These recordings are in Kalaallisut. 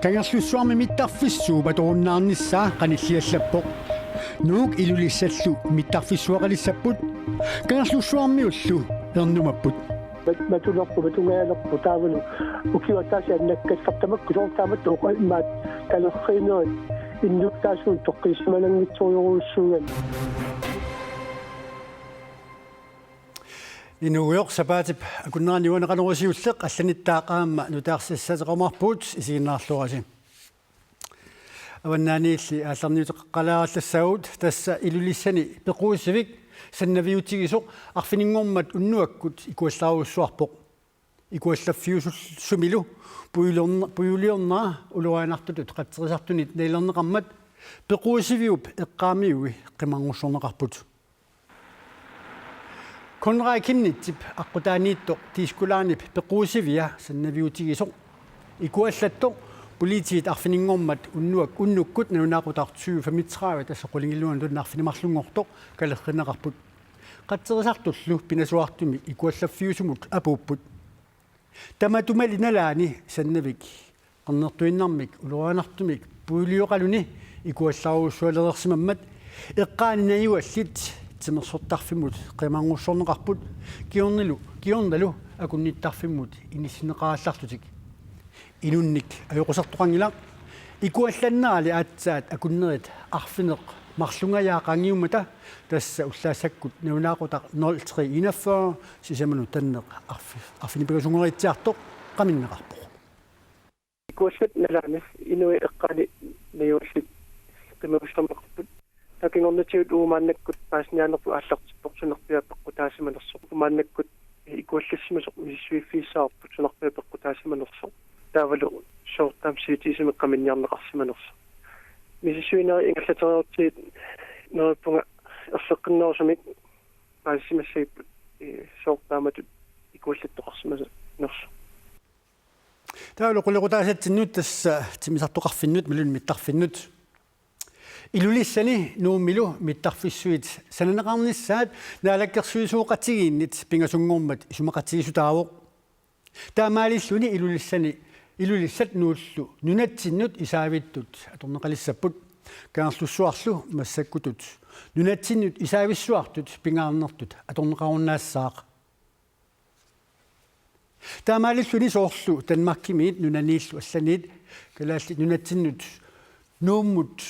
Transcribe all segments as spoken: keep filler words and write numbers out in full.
Kangerlussuarmi mittarfissuup atorunnaarnissaa qanilliallappoq. Nuuk Ilulissallu mittarfissuaqalissapput. Kangerlussuarmiullu ernumapput. Mat-, matulerput, matungajalerput taavalu ukiup ataatsip annakkallartamakku soorlu taamatut oqa-, imaat kalerriinerit innuttaasunik toqqissisimananngitsorujorujussuugami. Inuugujoq sapaatip akunnerani uani Qanorooq siulleq allanittaaq aamma nutaarsiassaateqarumaarpugut, isiginnaarluarisi. Avannaaniilli aallarniuteqaqqaalaarallassaagut, tassa Ilulissani pequisivik sannaviutigisoq arfininngormat unnuakkut ikuallaarujussuarpoq. Ikuallaffiusumilu pujuliorn-, pujuliornera ulorianartutut qatserisartunit nalilerneqarmat pequisiviup eqqaamiui qimanngussorneqarput. Conrad Chemnitzip aqqutaaniittoq Disko Linep pequisivia sannaviutigisoq ikuallattoq politiit arfininngormat unnuak-, unnukkut nalunaaqutaq tyve femogtredive, tassa qulingiluanut tunniunneq arfineq-marlunngortoq, kalerrinneqarput. Qatserisartullu pinasuartumi ikuallaffiusumut apuupput. Tamatumali nalaani sannavik qernertuinnarmik ulorianartumik puilioqaluni ikuallaarujussualereersimammat eqqaani najugallit timersortarfimmut qimanngussorneqarput, kingornalu, kingornalu akunnittarfimmut inissinneqarallarlutik. Inunnik ajoqusertoqanngilaq, ikuallannerali aatsaat akunnerit arfineq-marlungajaat qaangiummata, tassa ullaassakkut nalunaaqutaq nul tre enogfyrre sisamanut tanneq arfi-, arfineq-pingasunngoriitsiartoq qaminneqarpoq. Ikuallattoq nalaani inuit eqqaani najugallit qimanngussorneqarput. Taava kingornatigut uagut maannakkut paasiniaanerput aallartippoq sunarpiaq peqqutaasimanersoq. Uagut maannakkut ikuallassimasoq misissuiffigissavarput sunarpiaq peqqutaasimanersoq. Taavalu soorlu aamma C T C-mik qaminniarneqarsimanersoq. Misissuinerit ingerlatereerutsigit neriuppunga erseqqinnerusumik paasisimassagipput, ee, soorlu taamatut ikuallattoqarsimanersoq. Taavalu qulequtaasatsinnut, tassa timmisartoqarfinnut imaluunniit mittarfinnut. Ilulissani Nuummilu mittarfissuit sananeqarnissaat naalakkersuisooqatigiinnit pingasunngormat isumaqatigiissutaavoq. Taamaalilluni Ilulissani, Ilulissat Nuullu nunatsinnut isaavittut atorneqalissapput. Kangerlussuarlu massakkutut nunatsinnut isaavissuartut pingaarnertut atorneqarunnaassaaq. Taamaalilluni soorlu Danmarkimiit nunaniillu allaniit kalaallit nunatsinnut Nuummut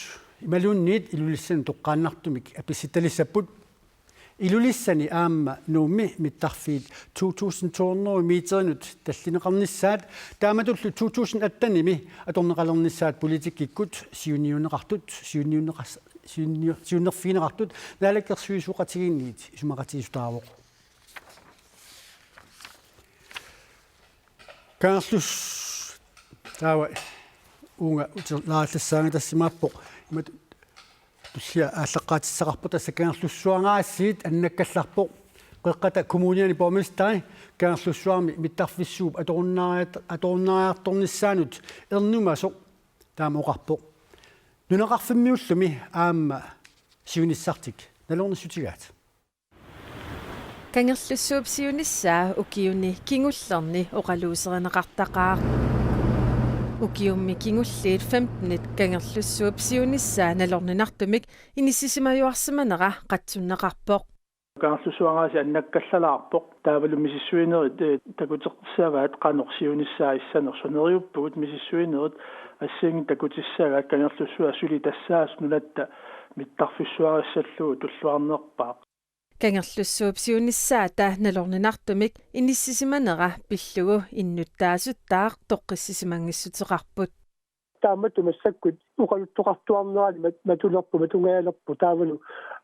imaluunniit Ilulissanut toqqaannartumik apissitalissapput. Ilulissani aamma Nuummi mittarfiit to tusind to hundrede meterinut tallineqarnissaat taamatullu to tusind attenimi atorneqalernissaat politikkikkut siunniunneqartut, siunniunneqas-, siunniu-, siunnerfigineqartut naalakkersuisooqatigiinniit isumaqatigiissutaavoq. Kangerlus-, taava uunga uti-, laallassaagitassimappoq. Imatut tullia aallaqqaatissaqarpoq, tassa Kangerlussuaq aasiit annakkallarpoq. Qeqqata Kommuniani borgmesteri Kangerlussuarmi mittarfissuup atorunnaariat-, atorunnaariartornissaanut ernumasoq taama oqarpoq. Nunaqarfimmiullumi aamma siunissartik nalornissutigaat. Kangerlussuup siunissaa ukiuni kingullerni oqaluuserineqartaqaaq. Ukiummi kingulliit femtenit Kangerlussuup siunissaa nalorninartumik inissisimajuarsimanera qatsunneqarpoq. Kangerlussuaq aasiit annakkallalaarpoq. Taavalu misissuinerit, eh, takuteqassavaat qanoq siunissaa issanersoq. Neriuppugut misissuinerit assigiinngitsut takutissagaat. Kangerlussuaq suli tassaasoq nunatta mittarfissuarissallugu tulluarnerpaaq. Kangerlussuup siunissaata nalorninartumik inissisimanera pillugu innuttaasuttaaq toqqissisimanngissutseqarput. Taamatut massakkut oqaluttoqartuarnerani mat-, matulerput, matungajalerput, taavalu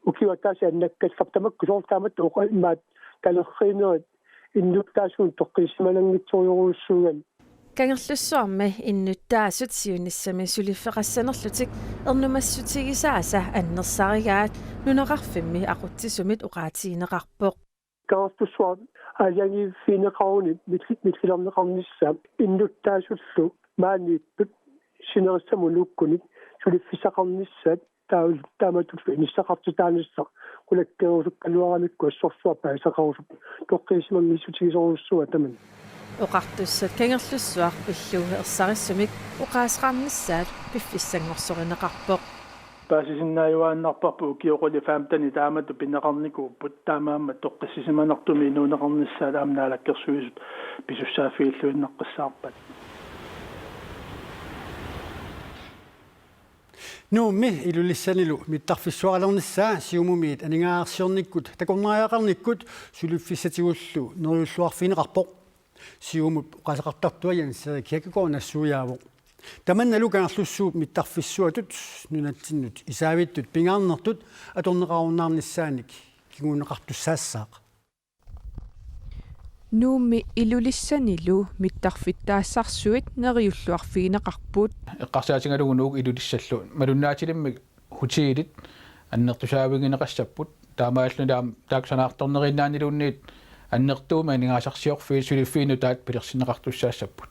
ukiup ataatsip annakkallartamakku soorlu taamatut oqa-, imaat kalerriinerit innuttaasunik toqqissisimananngitsorujorujussuugami. Kangerlussuarmi innuttaasut siunissami suliffeqassanerlutik ernumassutigisaasa annersarigaat nunaqarfimmi aqutsisumit oqaatigineqarpoq. Kangerlussuaq aalajangiiffigineqaruni milli-, millilerneqarnissaa innuttaasullu maaniipput sinerissamut nuukkunik suliffissaqarnissaat taava taamatullu inissaqartitaanissaq qulakkeerusukkaluaramikku assorsuaq paasisaqarusup toqqissisimanngissutigisorujussuuvoq tamanna. Oqartussat Kangerlussuaq pillugu ersarissumik oqaaseqarnissaat piffissanngorsorinneqarpoq. Paasisinnaajuaannarparput ukiut qulit femtenit taamatut pineqarnikuupput, taamaammat toqqissisimanartumik inuuneqarnissaat aamma Naalakkersuisut pisussaaffigilluinnaqqissaarpat. Nuummi Ilulissanilu mittarfissualernissaa Siumumiit aningaasarsiornikkut takornariaqarnikkut suliffissatigullu neriulluarfigineqarpoq. Siumup oqaaseqartartua Jens Erik Kirkegaard nassuiaavoq. Tamannalu Kangerlussuup mittarfissuatut nunatsinnut isaavittut pingaarnertut atorneqarunnaarnissaanik kinguneqartussaassaaq. Nuummi Ilulissanilu mittarfittaassarsuit neriulluarfigineqarput. Eqqarsaatigalugu Nuuk Ilulissallu malunnaatilimmik hotelit annertusaavigineqassapput, taamaalilluni aamma taakku sanaartorneriinnaanniluunniit annertuumik aningaasarsiorfiit suliffiit nutaat pilersinneqartussaassapput.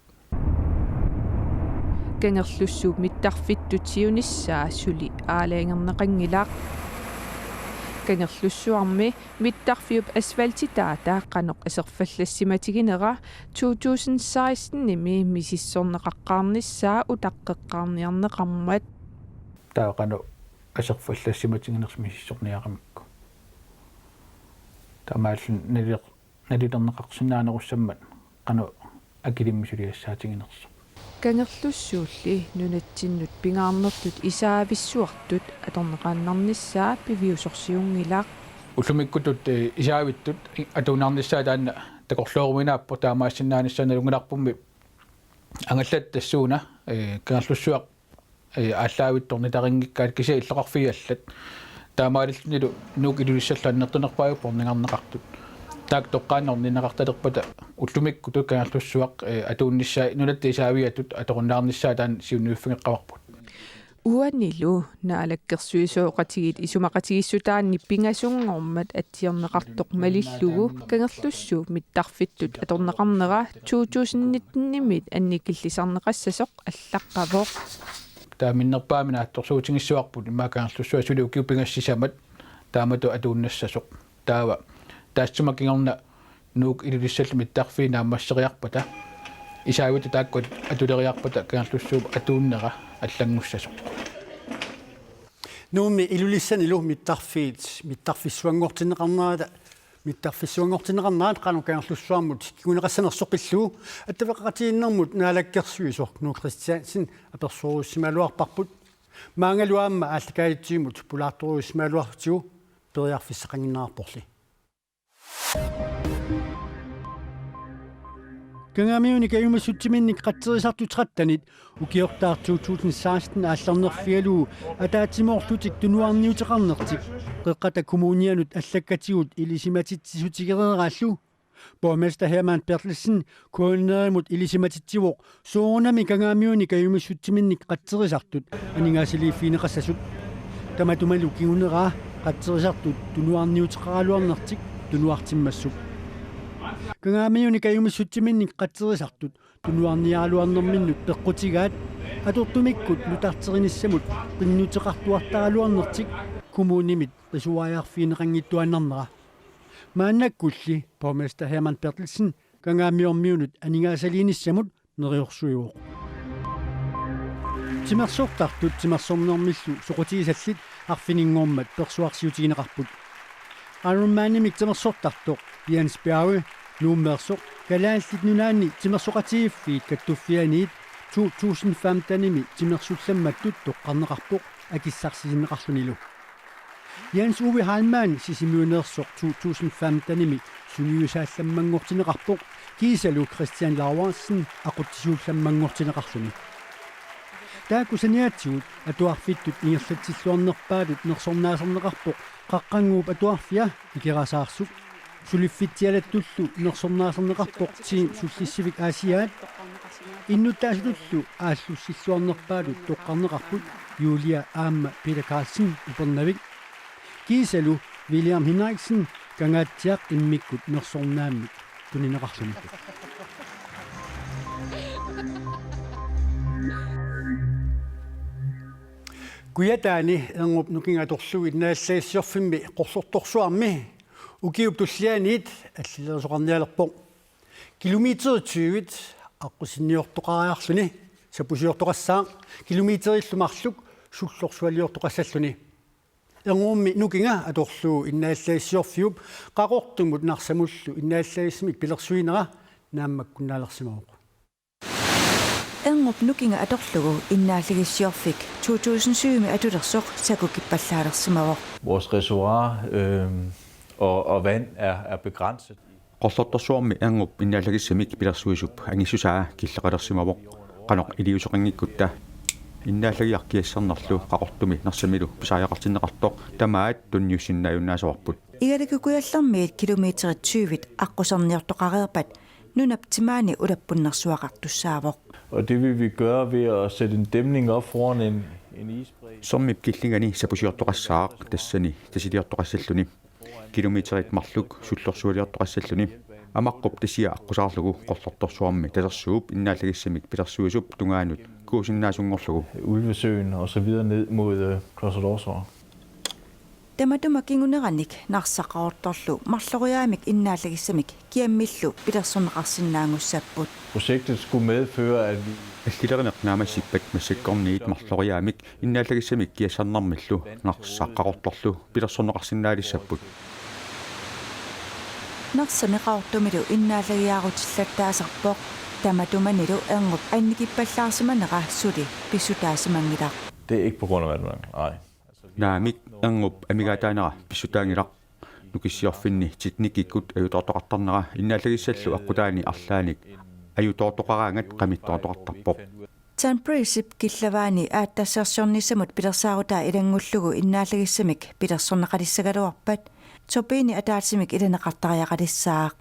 Kangerlussuup mittarfittut siunissaa suli aalajangerneqanngilaq. Kangerlussuarmi mittarfiup asfaltitaata qanoq aserfallassimatiginera to tusind seksten-imi misissorneqaqqaarnissaa utaqqeqqaarniarneqarmat. Taava qanoq aserfallassimatiginersoq misissorniaramikku. Taamaalilluni naliler-, nalilerneqarsinnaanerussammat qanoq akilimmi suliassaatiginersoq. Kangerlussuulli nunatsinnut pingaarnertut isaavissuartut atorneqaannarnissaa piviusorsiunngilaq. Ullumikkutut, eh, isaavittut atuunnaarnissaa taanna takorlooruminaappoq, taamaassinnaanissaa nalunngilarpummi angallatit tassuuna, eh, Kangerlussuaq, eh, aallaavittoq nitarinngikkaat kisianni illoqarfiit allat. Taamaalillunilu Nuuk Ilulissallu annertunerpaavut orningarneqartut. Taakku toqqaannaq orninneqartalerpata ullumikkutut Kangerlussuaq, eh, atuunnissaa nunatta isaaviatut atorunnaarnissaa taanna siunniuffigeqqavarput. Uanilu Naalakkersuisooqatigiit isumaqatigiissutaanni pingasunngormat atsiorneqartoq malillugu Kangerlussuup mittarfittut atorneqarnera to tusind nitten-imit annikillisarneqassasoq allaqqavoq. Taava minnerpaamik naatsorsuutigissavarput immaqa Kangerlussuaq suli ukiut pingasut sisamat taamatut atuunnassasoq. Taava taassuma kingorna Nuuk Ilulissallu mittarfiit naammasseriarpata, isaavittut taakku atuleriarpata Kangerlussuup atuunnera allanngussasoq. Nuummi Ilulissanilu mittarfiit mittarfissuanngortinneqarnerata mittarfissuanngortinneqarnerat qanoq Kangerlussuarmut kinguneqassanersoq pillugu attaveqaqatigiinnermut naalakkersuisoq Knud Kristiansen apersoruussimaluarparput. Maanngalu aamma aallakaatitsivimut pulaartoruussimaluartigu periarfissaqannginnerarporli. Kangaamirmiunit kajumissutsiminnik qatserisartut trettenit ukiortaaq to tusind seksten aallarnerfigalugu ataatsimoorlutik tunuarniuteqarnertik Qeqqata Kommunianut allakkatigut ilisimatitsissutigereeraallu borgmester Hermann Berthelsen K N R-imut ilisimatitsivoq soorunami Kangaamirmiunit kajumissutsiminnik qatserisartut aningaasaliiffigineqassasut. Tamatumalu kinguneraa qatserisartut tunuarniuteqaraluarnertik tunuartimmassuk. Kangaamirmiunit kajumissutsiminnik qatserisartut tunuarniaraluarnerminnut peqqutigaat atortumikkut nutarterinissamut qinnuteqartuartaraluarnertik kommunimit qisuariarfigineqanngittuaannarnera. Maannakkulli borgmester Hermann Berthelsen Kangaamirmiunut aningaasaliinissamut neriorsuivoq. Timersortartut timersornermillu soqutigisallit arfininngormat persuarsiutigineqarput. Ironmanimik timersortartoq Jens Bjerre Nuummeersoq Kalaallit Nunaanni Timersoqatigiiffiit Kattuffianniit to tusind femtenimi timersullammattut toqqarneqarpoq akissarsisinneqarlunilu. Jens Ove Heilmann Sisimiuneersoq to tusind femtenimi sungiusaallammanngortinneqarpoq kiisalu Christian Lauritsen aqutsisuullammanngortinneqarluni. Taakku saniatigut atuarfittut ingerlatsilluarnerpaatut nersornaaserneqarpoq Qaqqannguup Atuarfia Ikerasaarsuk. Suliffitsialattullu nersornaaserneqarpoq Team Sullissivik Aasiaat. Innuttaasutullu aallussilluarnerpaatut toqqarneqarput Julia aamma Peter Carlsen Upernavik. Kiisalu William Henriksen Kangaatsiaq immikkut nersornaammik tunineqarluni. Kujataani erngup nukinga atorlugu Naalagaaffimmi Qorlortorsuarmi ukiup tullianiit allilerisoqarnialerpoq. Kilometer tyve aqqusinniortoqariarluni sapusiortoqassaaq, kilometerillu marluk sullorsualiortoqassalluni. Erngup nukinga atorlugu innaallagissiorfiup Qaqortumut Narsamullu innaallagissamik pilersuinera naammakkunnaalersimavoq. Erngup nukinga atorlugu innaallagissiorfik to tusind syvimi atulersoq sakukippallaalersimavoq. Vores reservoir øh, og, og vand er, er begrænset. Qerlertorsuarmi Erngup innaallagissamik pilersuisup angissusaa killeqalersimavoq. Qanoq iliuuseqanngikkutta innaallagiaq kiassarnerlu Qaqortumi Narsamilu pisariaqartinneqartoq tamaat tunniussinnaajunnaassavarput. Igaliku Kujallermiit kilometerit tyve aqqusiniortoqareerpat nunap timaani ulappunnersuaqartussaavoq. Og det vil vi gøre ved at sætte en dæmning op foran en, en isbræ. Sermip killingani sapusiortoqassaaq, tassani tasiliortoqassalluni. Kilometerit marluk sullorsualiortoqassalluni. Amaqqup tasia aqqusaarlugu Qerlertorsuarmi Tasersuup innaallagissamik pilersuisup tungaanut kuusinnaasunngorlugu. Ulvesøen og så videre ned mod øh, Qeqertarsuaq. Tamatuma kinguneranik Narsaq Qaqortorlu marloriaammik innaallagissamik kiammillu pilersorneqarsinnaanngussapput. Projektet skulle medføre, at vi Allilerineq naammassippat massakkorniit marloriaammik innaallagissamik kiassarnermillu Narsaq Qaqortorlu pilersorneqarsinnaalissapput. Narsami Qaqortumilu innaallagiaarutillattaasarpoq. Tamatumanilu Erngup annikippallaarsimanera suli pissutaasimanngilaq. Det er ikke på grund af vandmangel, nej. Naamik, Erngup amigaataanera pissutaanngilaq. Nukissiorfinni teknikkikkut ajutoortoqartarnera innaallagissallu aqqutaani arlaannik ajutoortoqaraangat qamittoortoqartarpoq. Tanbreezip killavaani aatsitassarsiornissamut pilersaarutaa ilanngullugu innaallagissamik pilersorneqalissagaluarpat turbinit ataatsimik ilaneqartariaqalissaaq.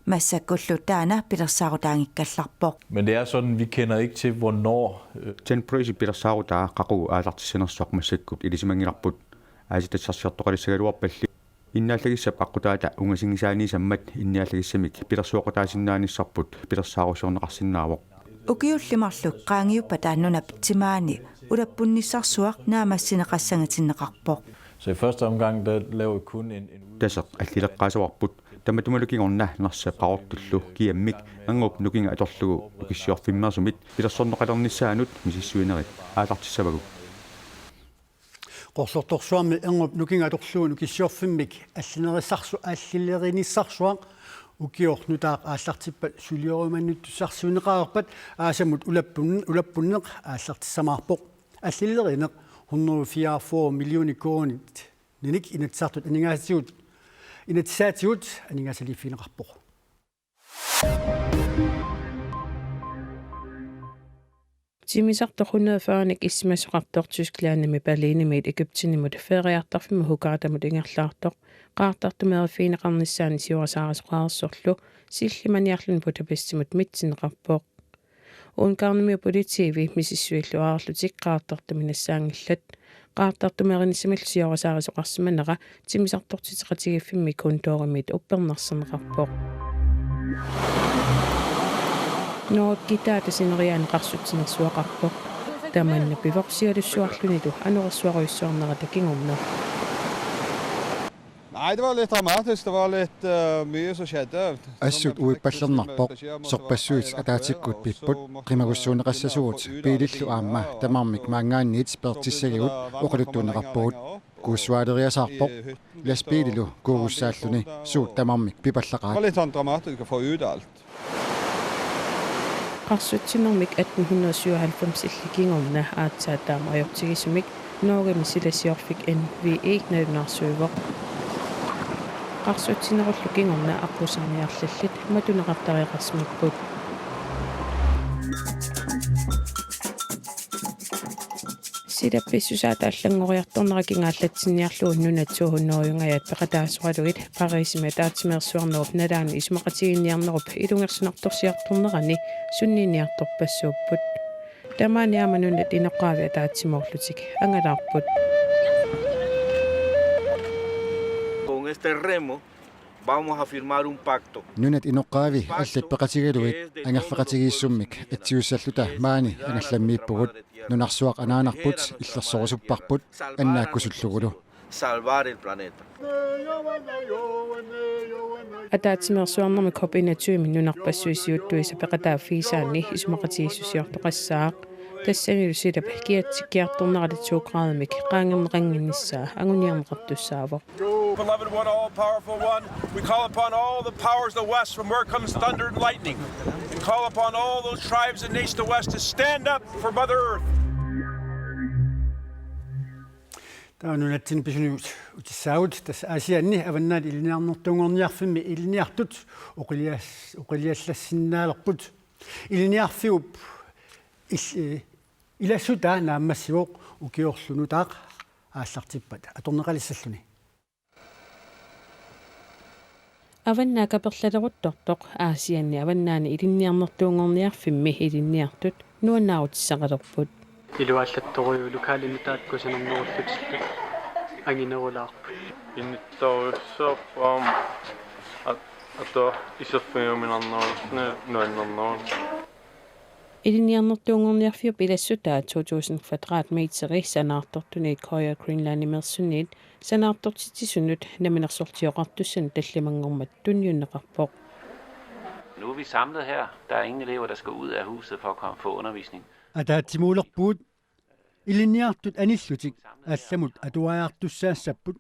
Massakkullu taanna pilersaarutaanngikkallarpoq. Men det er sådan, vi kender ikke til, hvornår øh, Tanbreezip pilersaarutaa qaqugu aallartissanersoq massakkut ilisimanngilarput. Aatsitassarsiortoqalissagaluarpalli innaallagissap aqqutaata ungasinngisaaniissammat innaallagissamik pilersueqataasinnaanissarput pilersaarusiorneqarsinnaavoq. Ukiulli marluk qaangiuppata nunap timaani ulappunnissarsuaq naammassineqassangatinneqarpoq. Så i første omgang, der laver vi kun en, en Taseq allileqqaassavarput, tamatumalu kingorna Narsaq Qaqortullu kiammik Erngup nukinga atorlugu Nukissiorfimmeersumit pilersorneqalernissaanut misissuinerit aallartissavagut. Qerlertorsuarmi Erngup nukinga atorlugu Nukissiorfimmik allinerissarsu-, allileriniartarsuaq ukioq nutaaq aallartippat suliorumaannuttussarsiuunneqareerpat aasamut ulappun-, ulappunneq aallartissamaarpoq. Allilerineq hundrede fireogfyrre millioner koruuninik Inatsisartut aningaasatigut, inatsisaatigut aningaasaliiffigineqarpoq. Timmisartoq hundrede fyrrenik issimisoqartoq Tysklandimi Berlinimiit Egyptenimut feriartarfimmut Hurghadamut ingerlaartoq qaartartumeeriffigineqarnissaanut sioorasaarisoqareersorlu sillimaniarluni Budapestimut mitsinneqarpoq. Ungarnimi politiivi misissuilluareerlutik qaartartumi nassaanngillat. Qaartartumeerinissamillu sioorasaarisoqarsimanera timmisartortitseqatigiiffimmi Kontorimiit uppernarserneqarpoq. Norgep kitaata sineriaani qarsutsinersuaqarpoq. Tamanna pivorsialussuarlunilu anorersuarujussuarnerata kingorna. Nej, det var lidt dramatisk. Det var lidt øh, mere så sjat. Assut uippallernarpoq, sorpassuit ataatsikkut pipput, qimagussuunneqassasugut biilillu aamma tamarmik maanngaanniit peertissagigut oqaluttuunneqarpugut. Kuussuaaleriasaarpoq, lastbiililu kuugussaalluni suut tamarmik pipallaqaat. Det var lidt sådan dramatisk at få øget alt. Qarsutsinermik atten hundrede syvoghalvfemsilli kingorna aatsaat taama ajortigisumik Norgemi silasiorfik N V E nalunaarsuivoq. Qarsutsinerullu kingorna aqquserniarlallit matuneqartariaqarsimapput. Silap pissusaata allanngoriartornera kingaallatsinniarlugu nunat to hundredengajaat peqataasoralugit Pariisimi ataatsimeersuarnerup nalaani isumaqatigiinniarnerup ilungersunartorsiortornerani sunniiniartorpassuupput. Tamaani aamma nunat inoqqaavi ataatsimoorlutik angalaarput. Con este remo vamos a firmar un pacto. Nunat inoqqaavi allat peqatigalugit angerfeqatigiissummik atsiussalluta maani angallammiippugut. Nunarsuaq anaanarput illersorusupparput annaakkusullugulu. Salvar el planeta. Ataatsimeersuarnermi COP enogtyve-mi nunarpassuit siuttuisa peqataaffigisaanni isumaqatigiissusiortoqassaaq. Tassanilu silap kiatsikkiartornerata to gradimik qaangerneqannginnissaa anguniarneqartussaavoq. Beloved one, all powerful one, we call upon all the powers of the West from where comes thunder and lightning, and call upon all those tribes and nations of the West to stand up for Mother Earth. Taava nunatsinni pisuniutissagut tassa Aasianni Avannaani Ilinniarnertuunngorniarfimmi ilinniartut oqilias-, oqiliallassinnaalerput. Ilinniarfiup il-, eh, ilassutaa naammassivoq ukiorlu nutaaq aallartippat atorneqalissalluni. Avannaani kaperlaleruttortoq Aasianni Avannaani Ilinniarnertuunngorniarfimmi ilinniartut nuannaarutissaqalerput. Iluallattorujuuvoq lokalinut taakku kusanarnerullutillu anginerulaarput. Inittorujussuarput aamma at-, atuarfik iserfigiuminarnerullugu nuannernerullugu. Ilinniarnertuunngorniarfiup ilassutaa to tusind kvadratmeteri sanaartortuni Coir Greenlandimeersunit sanaartortitsisunut Namminersorlutik Oqartussanut tallimanngormat tunniunneqarpoq. Nu er vi samlet her. Der er ingen elever, der skal ud af huset for at komme, få undervisning. Ataatsimuulerpugut, ilinniartut anillutik allamut atuariartussaassapput,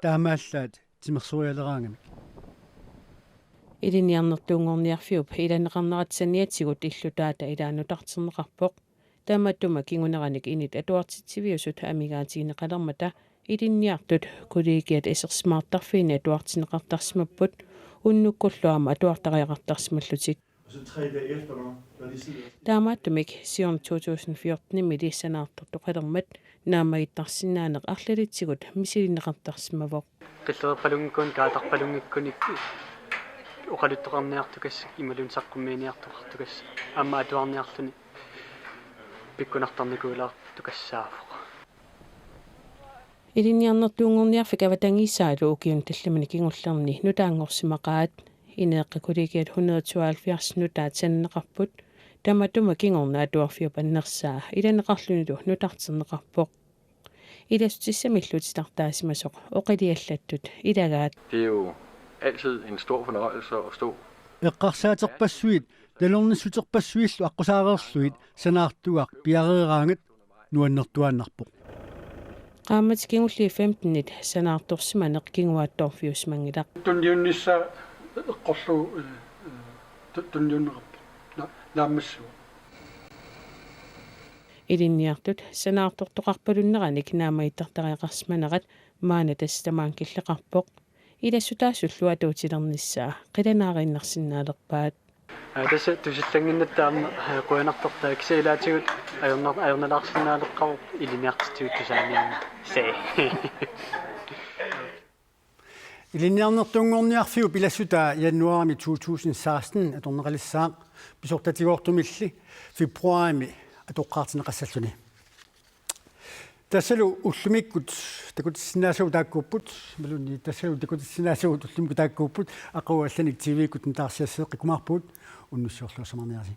taamaallaat timersorialeraangamik. Ilinniarnertuunngorniarfiup ilanneqarnerata saniatigut illutaata ilaa nutarterneqarpoq. Tamatuma kinguneranik init atuartitsiviusut amigaatigineqalermata ilinniartut kollegiat assersimaartarfiini atuartinneqartarsimapput, unnukkullu aamma atuartariaqartarsimallutik. Taamaattumik siorna to tusind fjorten-imili sanaartortoqalermat naammagittarsinnaaneq arlalitsigut misilinneqartarsimavoq. Qillerpalunngikkunik, kaatarpalunngikkunik oqaluttoqarniartukassaq imaluunniit saqqummiiniartoqartukassaq aamma atuarniarluni pikkunartarnikuulaartukassaavoq. Ilinniarnertuunngorniarfik avatangiisaalu ukiuni tallimani kingullerni nutaanngorsimaqaat. Ineeqqakollegiat hundrede tooghalvfjerds nutaat sananeqarput, tamatuma kingorna atuarfiup annersaa ilanneqarlunilu nutarterneqarpoq. Ilassutissamillu titartaasimasoq oqiliallattut ilagaat. Det er jo altid en stor fornøjelse at stå. Eqqarsaaterpassuit, nalornissuterpassuillu aqqusaareerlugit sanaartugaq piareeraangat nuannertuaannarpoq. Qaammatit kingulliit femtenit sanaartorsimaneq kinguaattoorfiusimanngilaq. Tunniunnissaa eqqorlugu, eh, eh, tu-, tunniunneqarpoq. Na-, naammassivoq. Ilinniartut sanaartortoqarpalunneranik naammagittartariaqarsimanerat maanna tassa tamaanga killeqarpoq. Ilassutaasullu atuutilernissaa qilanaariinnarsinnaalerpaat. Aa, tassa tusillannginnatta aamma, aa, qujanartortaa, kisianni ilaatigut ajornar-, ajornalaarsinnaaleqqavoq ilinniartitsigut tusaaniarneq. See. Ilinniarnertuunngorniarfiup ilassutaa januaarimi to tusind seksten atorneqalissaaq, pisortatigoortumilli februaarimi atoqqaartinneqassalluni. Tassalu ullumikkut takutissinnaasagut taakkuupput, imaluunniit tassalu takutissinnaasagut ullumikkut taakkuupput, aqagu allanik T V-kkut nutaarsiasseeqqikkumaarpugut, unnussiorluassamaarniarisi.